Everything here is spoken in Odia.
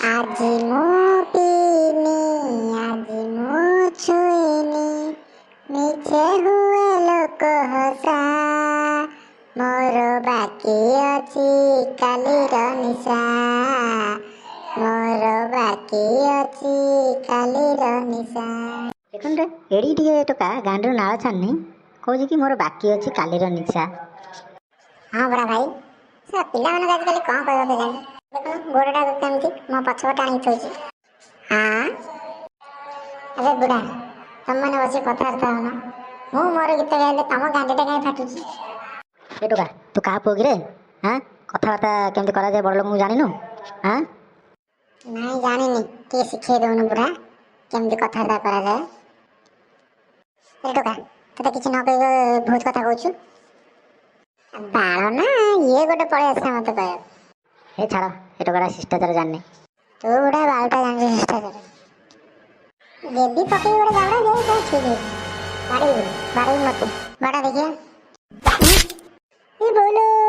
ଆଜି ମୁଁ ପିଇନି, ଆଜି ମୁଁ ଛୁଇଁନି, ମିଛେ ହୁଏ ଲୋକ ହସା। ମୋର ବାକି ଅଛି କାଲିର ନିଶା, ମୋର ବାକି ଅଛି କାଲିର ନିଶା। ଦେଖୁন ରେ, ଏଡ଼ିକି ଟିକେ ଟୋକା ଗାଣ୍ଡିରୁ ନାଳ ଛାଡ଼ିନି, କହୁଛି କି ମୋର ବାକି ଅଛି କାଲିର ନିଶା। ହଁ ପରା ଭାଇ, ସେ ପିଲାମାନଙ୍କୁ ଆଜିକାଲି କ'ଣ କହିବ କେଜାଣି। ଦେଖୁନୁ ଗୋଡ଼ଟାକୁ କେମିତି ମୋ ପଛପଟେ ଆଣିକି ଥୋଇଛି। ହଁ, ଆରେ ବୁଢ଼ା, ତମମାନେ ବସି କଥାବାର୍ତ୍ତା ହଉନ, ମୁଁ ମୋର ଗୀତ ଗାଇଲେ ତମ ଗାଣ୍ଡିଟା କାହିଁ ଫାଟୁଛି? ଏ ଟୋକା, ତୁ କାହା ପୁଅ କିରେ? ହାଁ, କଥାବାର୍ତ୍ତା କେମିତି କରାଯାଏ ବଡ଼ ଲୋକଙ୍କୁ ଜାଣିନୁ? ହାଁ? ନାଇଁ, ଜାଣିନି। ଟିକେ ଶିଖେଇ ଦଉନୁ ବୁଢ଼ା, କେମିତି କଥାବାର୍ତ୍ତା କରାଯାଏ। ଏ ଟୋକା, ତୋତେ କିଛି ନ କହିକି ବହୁତ କଥା କହୁଛୁ। ବାଳ ନା, ଇଏ ଗୋଟେ ପଳେଇ ଆସିଲା ମତେ କହିବାକୁ। ହେ ଛାଡ଼, ଏ ଟୋକାଟା ଶିଷ୍ଟାଚାର ଜାଣିନି। ତୁ ବୁଢ଼ା ବାଳଟା ଜାଣିଛୁ ଶିଷ୍ଟାଚାର। ଦେବି ପକେଇ ଗୋଟେ ଜାବଡ଼ା ଯେ ପୁରା ଠିକ୍ ହେଇଯିବ। ବାଡ଼େଇବୁ, ବାଡ଼େଇବୁ ମତେ, ବାଡ଼ା ଦେଖିଆ। ଏ ବୋଲୋ।